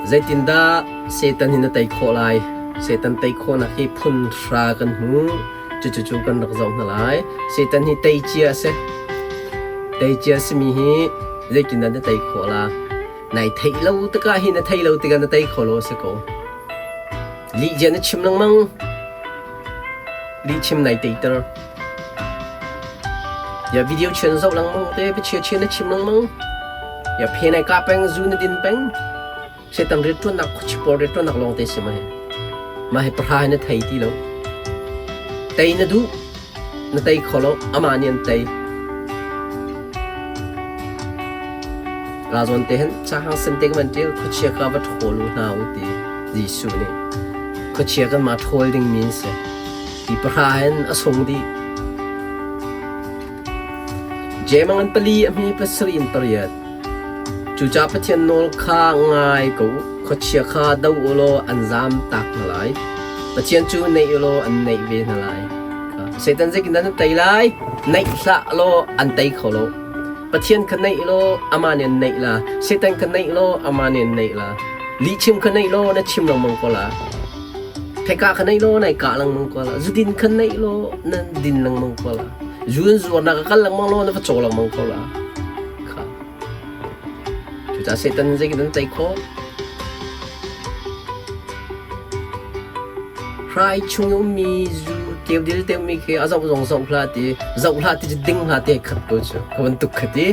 Zeitindah Satan hi na tei khawh lai? Satan tei khawhnak hi phun hra kan hmu. Cucucu kan rak zoh hna lai. Satan hi tei cia a si. Tei cia simi hi zeitindah na tei khawh la? Nai theih lo tikah hi na thei lo tikah na tei kho lo a si ko. Lihzia na chim lengmang. Lihchim nai teiter. Ya video chian zoh lengmang te, biachia chian na chim lengmang. Ya phe nai ka peng, zu na din peng. Setan rianṭuannak khuachi pawl rianṭuannak lawng te si ma hi. Mah hi pahra hi na thei ti lo. Tei na duh, na tei kho lo, amah nih an tei. Ka zawn te hin cahang sen te ka van ṭial khuachia kha va ṭhawl u hna u ti Jesuh nih. Khuachia kan mah ṭhawl dingmi an si. Hi pahra hin a sung dih. Jeim an pali a hme pasarih in pariat. Cucaah Pathian nawl kha ngai ko u. Khuachia kha do u law an zam tak hna lai. Pathian cu naih u law an naih ve hna lai. Satan zeitindah nan tei lai? Naih hlah law an tei kho lo. Pathian kha naih law amah nih an naih la. Satan kha naih law amah nih an naih la. Lihchim kha naih law na chim lengmang ko la. Pheka kha naih law nai kah lengmang ko la. Zudin kha naih law nan din lengmang ko la. Zu in zuarnak ka kal lengmang law na va caw lengmang ko la. Kha. Cucaah Satan zeitin an tei khawh? Hrai chung i ummi zu keudil te ummi khi a zoh zong zoh hlah ti, zoh hlah ti cu ding hlah ti ai khat ko cu. Ka bantuk kha ti.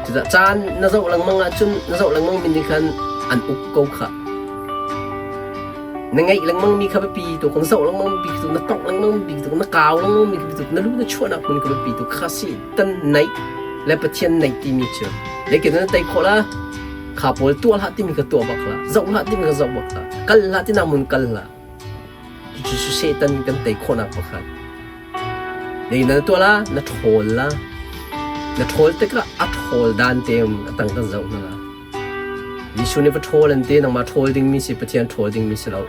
Cucaah caan na zoh lengmang ahcun na zoh lengmang mi nih khan an uk ko khah. Na ngeih lengmang mi kha biapi tuk, na zoh lengmang mi tuk, na tongh lengmang mi tuk, na kau lengmang mi tuk, na lu na chuahnak hmun kha biapi tuk. Kha si tan naih le Pathian naih timi cu. Lekin na tei khawh la, kha pawl tuah hlah timi kha tuah bak hlah, zoh hlah timi kha zoh bak hlah, kal hlah ti nak mun kal hlah. Cucu Satan kan tei khawhnak pakhat. Nei na tuah la, na ṭhawl la. Na ṭhawl tikah a ṭhawl dan te um a tang kan zoh hna la. Jesuh nih va ṭhawl an ti, nangmah ṭhawl dingmi si, Pathian ṭhawl dingmi si lo.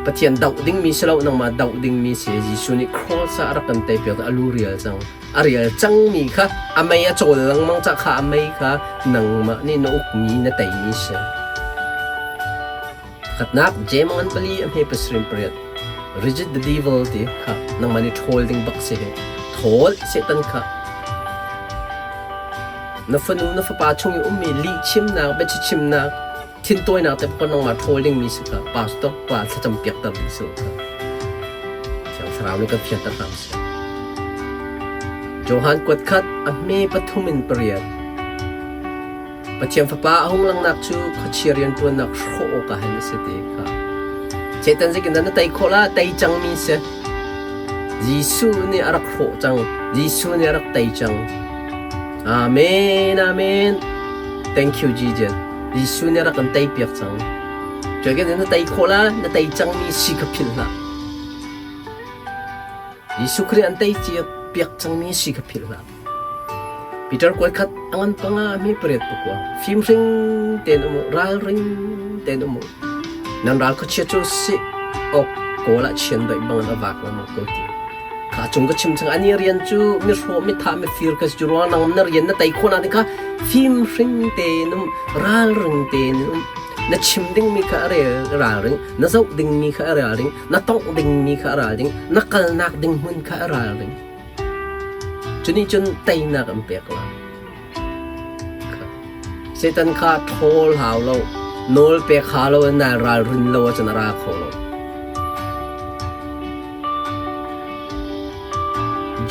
Pathian doh dingmi si lo, nangmah doh dingmi si. Jesuh nih cross ah a rak kan tei piak a lu rial cang. A rial cangmi kha a mei a cawl lengmang cah kha a mei kha nangmah nih na ukmi na teimi si. Pakhatnak Jeim ngan pali a hme pasarih pariat Rigid the devil ti kha nangmah nih ṭhawl ding bak si hi. Ṭhawl Satan kha na fanu na fapa chung i ummi lihchimnak biachimnak thintawinak te pakhat nangmah ṭhawl dingmi si kha pastor pa thlacam piakter ding si kha Thiang Thlarau nih kan fianter hram seh. Johan kuat khat a hme pathum in pariat Pathian Fapa a hung langhnak cu khuachia rianṭuannak hrawh awkah hin a si ti kha. Satan zeitindah na tei khawh la? Tei cangmi si. Jesuh nih a rak hrawh cang. Jesuh nih a rak tei cang. Amen, amen. Thank you, Jesus. Jesuh nih a rak kan tei piak cang. Cuai na tei khawh la, na tei cangmi si kha philh hlah. Jesuh Khrih an tei cia piak cangmi si kha philh hlah. Peter kuaikhat a ngan panga mi pariat pakua fimhring tein um u ralring tein um u nan ral khuachia cu si awk kawl ah chian doih bang in a vak lengmang ko ti kha cung ka chim chang ani rian cu mi hrawh mi thah mi fir ka si ruang nang na rian na tei khawh na ding kha fimhring tein um ralring tein um na chim ding mi kha a rel ralring na zoh ding mi kha a ralring na tongh ding mi kha a ralring na kalnak ding hmun kha a ralring Cu nih cun teinak an pek lai. Satan kha ṭhawl hau lo, nawl pek hau lo in nai ralrin lo ahcun a ra kho lo.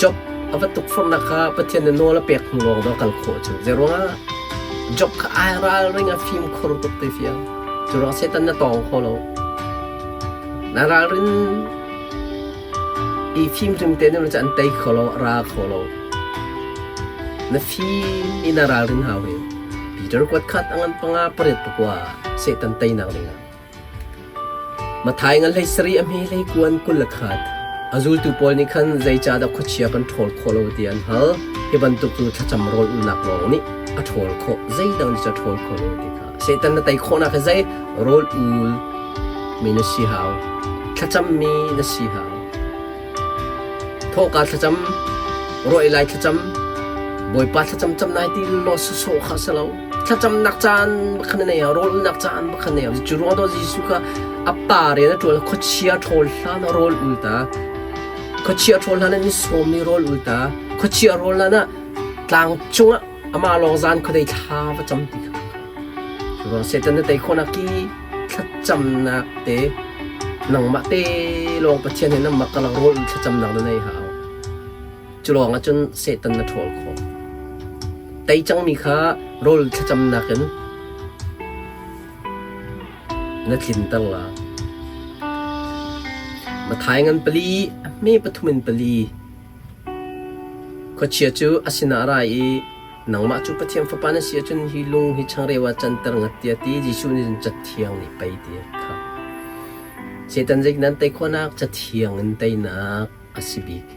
Job a va tukforhnak kha Pathian nih nawl a pek hnu lawng dawh a kal khawh cu. Zeiruangah Job kha ai ralring a fimkhur tuk ti fiang. Cu ruang Satan na tawng kho lo. Na ralrin I fimhrim te nih an tei kho lo, a ra kho lo. Na fim i na ralrin hau hi. Peter kuat khat a ngan panga pariat pakua Satan teinak dingah. Mathai ngan hlei sari a hme hlei kuan kul le khat. A zultu pawl nih khan zeicahdah khuachia kan ṭhawl khawh lo ti an hal. Hi bantuk cu thlacam rawl ulnak lawng nih a ṭhawl khawh, zeidang nih cun a ṭhawl kho lo ti kha. Satan na tei khawhnak hi zei rawl ul mi na si hau. Thlacammi na si hau. Thawhka thlacam, rawih lai thlacam, Bawipa thlacam cam nai ti law sawsawh kha si lo. Thlacamnak caan bak na nei hau, rawl ulnak caan bak na nei hau. Cu ruang to Jesuh kha a pa rian a ṭuan khuachia ṭhawl hlan ah rawl ul ta. Khuachia ṭhawl hlan ah ni sawm ni rawl ul ta. Khuachia rawl hlan ah tlang cungah amah lawng zan khuadei thla va cam ti kha. Cu ruang Satan na tei khawhnak ki thlacamnak te nangmah te lawng Pathian he nangmah karlak rawl ul thlacamnak na nei hau. Cu lawng ah cun Satan na ṭhawl khawh. Tei cangmi kha rawl thlacamnak in na tlinter la. Mathai ngan pali, a hme pathum in pali. Khuachia cu a sinah a ra i nangmah cu Pathian Fapa na si ahcun hi lung hi changreu ah canter ngat tiah ti Jesuh nih cun Cathiang nih pei ti kha. Satan zei nan tei khawhnak Cathiang in teinak a si bik.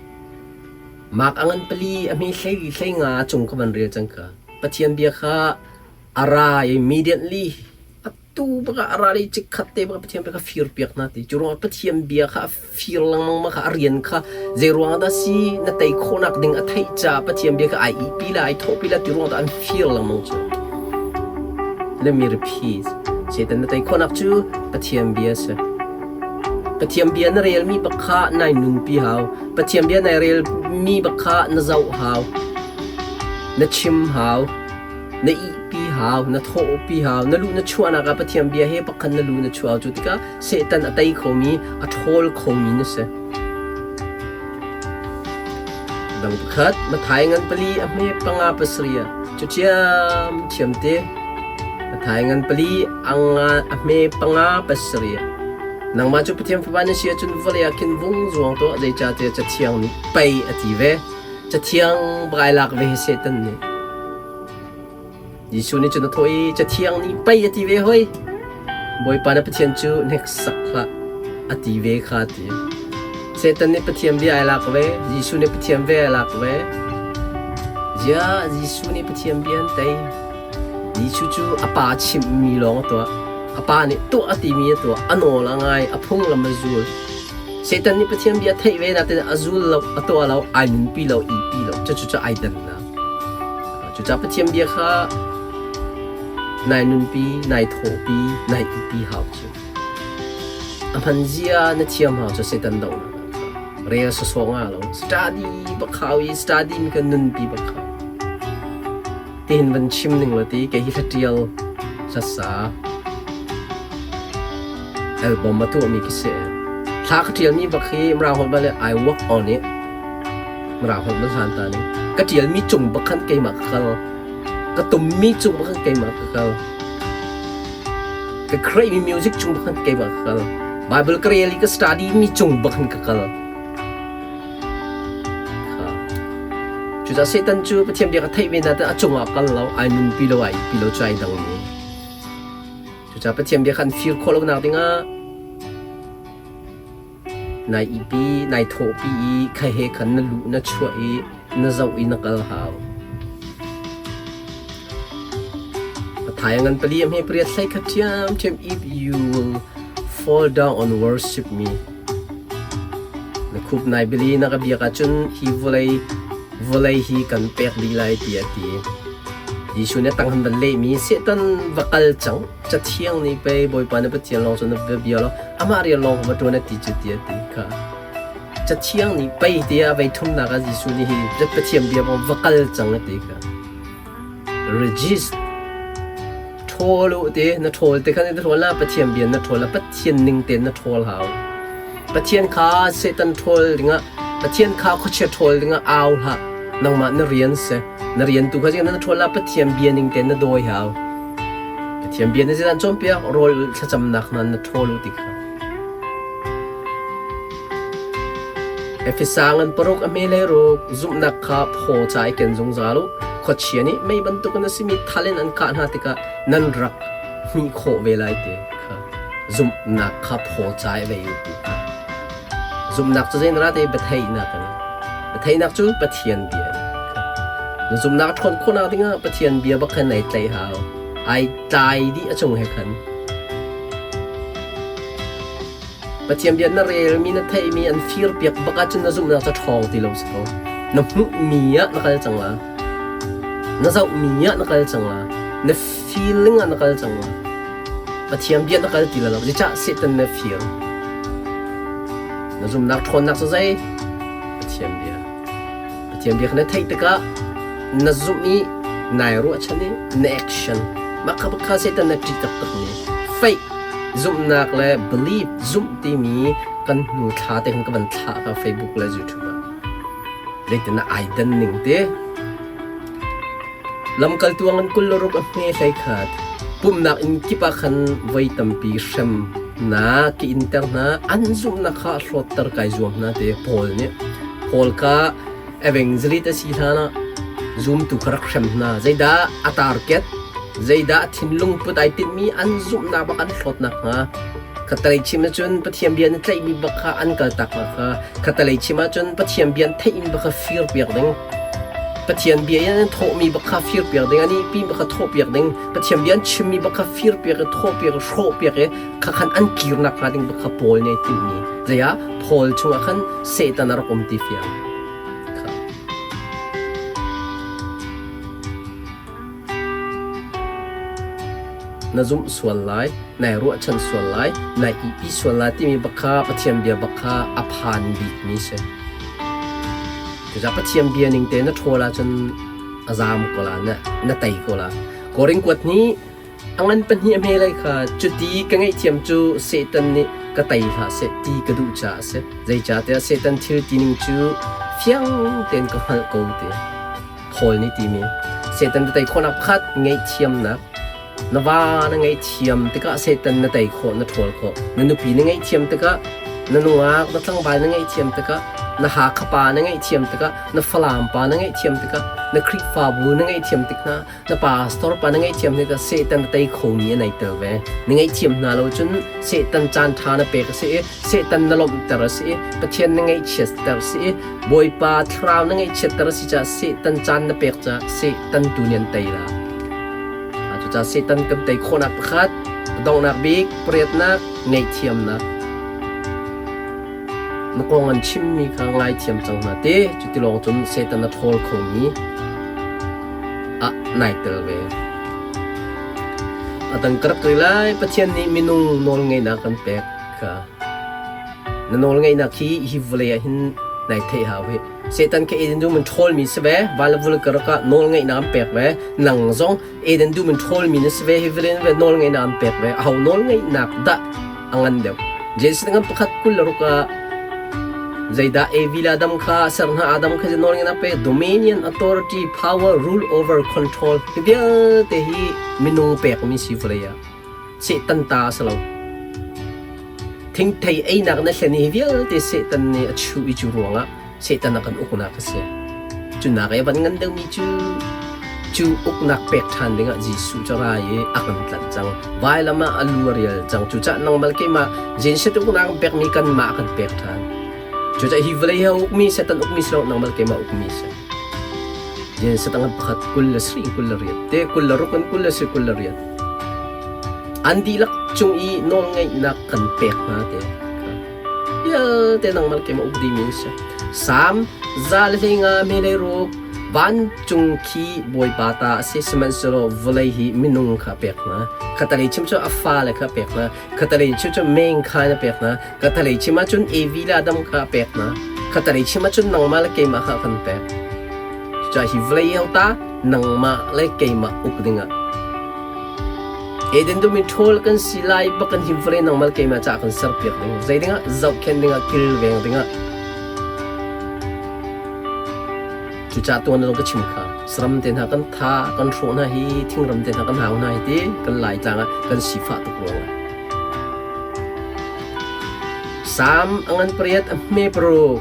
Mark a ngan pali a hme hlei hlei nga cung ka van rel cang ka. Pathian bia kha a ra i immediately atu baka a ra i chikkhat te baka Pathian bia kha fir piak hna ti. Cu ruangah Pathian bia kha a fir lengmang ma kha a rian kha zei ruangah dah si na tei khawhnak ding a theih caah Pathian bia kha ai ihpi la ai thawhpi la ti ruangah dah an fir lengmang cu. Let me repeat. Satan na tei khawhnak cu Pathian bia a si. Pathian bia na relmi bak kha nai nunpi hau. Pathian bia nai relmi bak kha na zoh hau. Na chim hau. Na ihpi hau. Na thawhpi hau. Na luh na chuahnak ah Pathian bia he bak khan na lu na chuah cu tikah Satan a tei khomi, a ṭhawl khomi na si. Dang pakhat, Mathai ngan pali a hme panga pasarih ah cu ṭhiam ṭhiam te. Mathai ngan pali a hme panga pasarih ah nangmah cu Pathian Fapa na si ahcun vawlei ah khin vung zuang tuah zeicahtiah Cathiang nih pei a ti ve. Cathiang bak ai lak ve hi Satan nih. Jesuh nih cun a thawh i Cathiang nih pei a ti ve hoi. Bawipa na Pathian cu hneksak hlah a ti ve kha a ti. Satan nih Pathian bia ai lak ve, Jesuh nih Pathian bia ai lak ve. Ziah Jesuh nih Pathian bia an tei. Jesuh cu a pa chimhmi lawng a tuah. A pa nih tuah a timi a tuah. A nawl a ngai, a phunglam a zul. Satan nih Pathian bia theih ve nain a zul lo, a tuah lo, ai nunpi lo, ihpi lo. Cucu cu ai dannak. Cucaah Pathian bia kha nai nunpi, nai thawhpi, nai ihpi hau cu. A hman zia na thiam hau cu Satan dohnak ah kha. Rel sawsawh nga lo. Study bak hau i study mi kan nunpi bak hau. Tihin van chim ning law ti kei hi hla ṭial hlasa album a tuahmi khi si. Hla ka ṭialmi bak hi Mirang holh bal I work on it. Mirang holh man hlan ta ning. Ka ṭialmi cung bak khan keimah ka kal. Ka tummi cung bak khan keimah ka kal. Ka create mi music cung bak khan keimah ka kal. Bible ka rel i ka study mi cung bak khan ka kal. Cucaah Satan cu Pathian bia ka theih ve nain a cungah kal lo, ai nunpi lo, ai ihpi lo cu ai dangmi. Cucaah Pathian bia kha an fir khawh lonak dingah nai ihpi, nai thawhpi i kha he khan na luh na chuah i na zoh i na kal hau. Mathai ngan pali a hme pariat hlei khat ṭhiamṭhiam if you will fall down on worship me. Na khup nai bili na ka biak ahcun hi vawlei vawlei hi kan pek dih lai tiah a ti. Jesuh nih a tang han van lehmi Satan va kal cang Cathiang nih pei Bawipa na Pathian lawng cu na va bia law amah rian lawng va ṭuan a ti cu tiah a ti kha. Cathiang nih pei tiah a vei thumnak ah Jesuh nih hi Pathian bia bang va kal cang a ti kha. Regist ṭhawl u ti na ṭhawl te khan na ṭhawl la Pathian bia na ṭhawl la Pathian ning tein na ṭhawl hau. Pathian kha Satan ṭhawl dingah Pathian kha khuachia ṭhawl dingah au hlah. Nangmah na rian si. Na rian tu kha na ṭhawl la Pathian bia ning tein na dawi hau. Pathian bia na zeidah cawnpiak rawl thlacamnak hna na ṭhawl u ti kha. Efesa ngan paruk a hme le ruk zumhnak kha phaw ca i ken zungzal u. Khuachia nih mei bantukin a simi thal in an kah hna tikah nan rak hmih khawh ve lai ti kha zumhnak kha phaw ca i vei u ti kha. Zumhnak cu zei na ra te biatheihnak a ni. Biatheihnak cu Pathian bia a ni. Na zumhnak a ṭhawn khawhnak dingah Pathian bia bak khan ai tlaih hau. Ai tlai dih a cung he khan. Pathian bia na relmi na theihmi an firpiak bak ahcun na zumhnak cu ṭhawng ti lo si ko. Na hmuhmi ah na kal cang la. Na zohmi ah na kal cang la. Na feeling ah na kal cang la. Pathian bia na kal ti la lo. Zeicah Satan na feel? Na zumnak ṭhawnnak cu zei? Pathian bia. Pathian bia kha na theih tikah na zumh i nai ruahchan i na action. Mah kha kha Satan na ṭih taktak mi. Faith, zumhnak le belief, zumh timi kan hnu thla te khan ka van thlah ka Facebook le YouTube ah. Zeitin ah ai dan ning te. Lamkaltu an 26 a hme hlei khat. Pumhnak inn kip ah khan voi tampi hrem hna, ki inter hna, an zumhnak kha hlawtter kai zuam hna ti Paul nih. Paul kha evangelist a si hlan ah zumtu kha rak hrem hna. Zeidah a target, zeidah a thinlung put ai tinhmi an zumhnak bak an hlawtnak hnga. Khatalei chim ahcun Pathian bia na tlaihmi bak kha an kaltak hna kha. Khatalei chim ahcun Pathian bia an theihmi bak kha firpiak ding. Pathian bia in an thawhmi bak kha firpiak ding, an ihpi bak kha thawhpiak ding, Pathian bia an chimmi bak kha firpiak i thawhpiak i hrawhpiak i kha khan an kirnak hnga ding bak kha Paul nih ai timhmi. Zei ah Paul chungah khan Satan a rak um ti fiang. Kha. Na zumh sual lai, nai ruahchan sual lai, nai ihpi sual lai timi bak kha Pathian bia bak kha a phan bikmi si. Cucaah Pathian bia ning te na ṭhawl ahcun a zaam ko la, na, na tei ko la. Korin kuat nih a ngan pahnih a hme lai kha cuti ka ngaihthiam cu Satan nih ka tei hlah seh ti ka duh caah a si. Zeicahtiah Satan thil tining cu fiang tein ka hngalh ko ti. Paul nih timi Satan na tei khawhnak pakhat ngaihthiamnak na va na ngaihthiam tikah Satan na tei khawh na ṭhawl khawh na nupi na ngaihthiam tikah na nungak na tlangval na ngaihthiam tikah na Hakha pa na ngaihthiam tikah na Falam pa na ngaihthiam tikah na Khrihfabu na ngaihthiam tik hna na pastor pa na ngaihthiam tikah Satan na tei khomi an ai tel ve na ngaihthiam hna lo cun Satan caan ṭha na pek a si i Satan na lawmhter a si i Pathian na ngaihchiatter a si i Bawipa thlarau na ngaihchiatter a si caah Satan caan na pek caah Satan tu nih an tei la. Cucaah Satan kan tei khawhnak pakhat, donghnak bik, pariatnak, ngaihthiamnak. Na kong an chimmi kha ngaithiam cang hna te, cuti lawng cun Satan a ṭhawl khomi ah nai tel ve. A dang ka rak rel lai, Pathian nih minung nawlngeihnak kan pek kha. Na nawlngeihnak hi hi vawlei ah hin nai theih hau hi. Satan kha Eden dum in ṭhawlmi si ve, van le vawlei karlak ah nawlngeihnak an pek ve. Nang zong Eden dum in ṭhawlmi na si ve, hi vawlei ve nawlngeihnak an pek ve. Aho nawlngeihnak dah a ngan deuh? Genesis ngan pakhat 26 ah zeidah Evi le Adam kha ser hna Adam kha nawlngeihnak pe dominion authority power rule over control hi vialte hi minung pekmi si vawlei ah Satan ta a si lo. Thingthei einak na hlen hi vialte Satan nih a chuh i cu ruangah Satan a kan uknak a si. Cunak i a van ngan deuhmi cu cu uknak pek ṭhan dingah Jesuh cu ra i a kan tlanh cang. Vailam ah a lu a rial cang. Cucaah nangmah le keimah Jesuh uknak an pekmi kanmah a kan pek ṭhan. Cucaah hi vawlei hi a ukmi Satan ukmi si lo, nangmah le keimah ukmi si. Jesuh tang pakhat 27 28 te 26 in 23 28 an dihlak cung i nawlngeihnak kan pek hna te vialte nangmah keimah uk dimi an si. Salm 105 mele ruk vancung khi Bawipa ta a si sihmanhsehlaw vawlei hi minung kha pek hna. Khatalei chim cu a fale kha pek hna. Khatalei chim cu meng kha na pek hna. Khatalei chim ahcun Evi le Adam kha a pek hna. Khatalei chim ahcun nangmah le keimah kha a kan pek. Cucaah hi vawlei hau ta nangmah le keimah uk dingah Eden dum in ṭhawl kan si lai bak kan him vawlei nangmah le keimah caah kan serpiak ding. Zei dingah zohkhenh dingah kilveng dingah. Cucaah tuan zong ka chim kha. Saram te hna kan tha, kan hrawh hna hi, thingram te hna kan hau hna hi ti kan Laitlang ah kan sifah tuk ruangah. Salm a ngan pariat a hme paruk.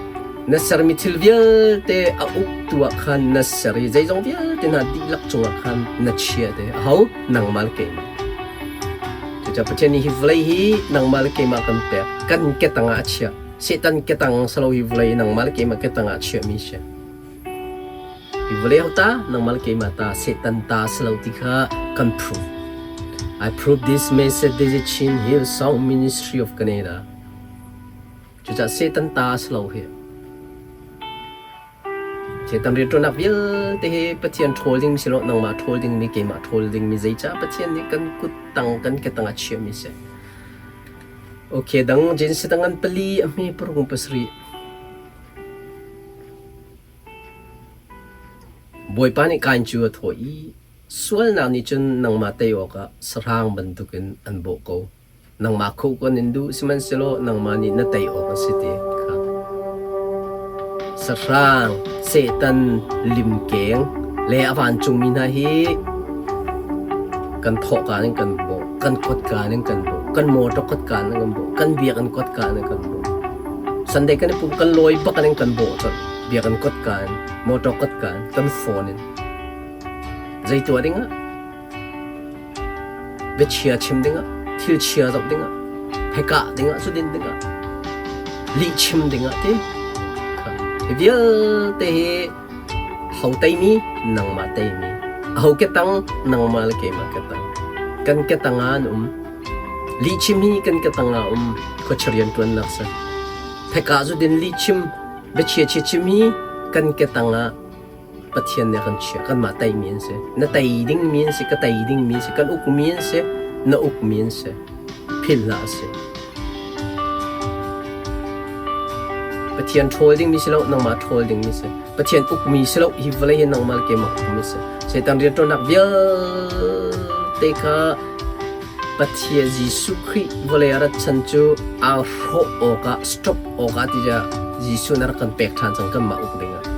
Na sermi thil vialte a uktu ah khan na ser i zeizong vialte hna dihlak cungah khan na chia te. Aho? Nangmah le keimah. Cucaah Pathian nih hi vawlei hi nangmah le keimah kan pek. Kan ketang ah a chiah. Satan ketang salo hi vawlei nangmah le keimah ketang ah a chiahmi si. Hi vawlei ho ta nangmah le keimah ta Satan ta salo ti kha kan prove. I prove this message this is Chin Hill Song Ministry of Canada. Cucaah Satan ta salo hi. Satan rianṭuannak vialte hi Pathian ṭhawl dingmi si lo, nangmah ṭhawl dingmi, keimah ṭhawl dingmi, zeicah Pathian nih kan kut tang, kan ke tang a chiahmi si. Okay, dang Genesis dang an pali a hme paruk pasarih. Bawipa nih Kain cu a thawh i, Sualnak nih cun nangmah tei awkah sahrang bantukin an bawh ko. Nangmah khuh kan in duh, sihmanhsehlaw nangmah nih na tei awk a si ti kha. Sahrang, Satan, limkeng le a vancungmi hna hi kan thawhka in kan bawh, kan kotka in kan bawh, kan motor kotka in kan bawh, kan biakinn kotka in kan bawh. Sunday kan i pum kan lawi bak in kan bawh colh. Biakinn kotka in, motor kotka in, kan phone in. Zei tuah dingah? Biachia chim dingah, thil chia zoh dingah, phekah dingah, zudin dingah, lihchim dingah ti. Hi vialte hi ho teimi, nangmah teimi. Aho ke tang, nangmah le keimah ke tang. Kan ke tang ah an um. Lihchim hi kan ke tang ah um. Khuachia rianṭuannak si. Phekah zudin lihchim, biachia chia chim hi kan ke tang ah Pathian nih a kan chiah. Kanmah teimi an si. Na tei dingmi an si, ka tei dingmi an si, kan ukmi an si, na ukmi an si. Philh hlah a si. Pathian ṭhawl dingmi si lo, nangmah ṭhawl dingmi si. Pathian ukmi si lo, hi vawlei hi nangmah le keimah ukmi si. Satan rianṭuannak vialte kha Pathian Jesuh Khrih vawlei a rat chan cu aa hrawh awkah, stop awkah tiah Jesuh na rak kan pek ṭhan cang kanmah uk dingah.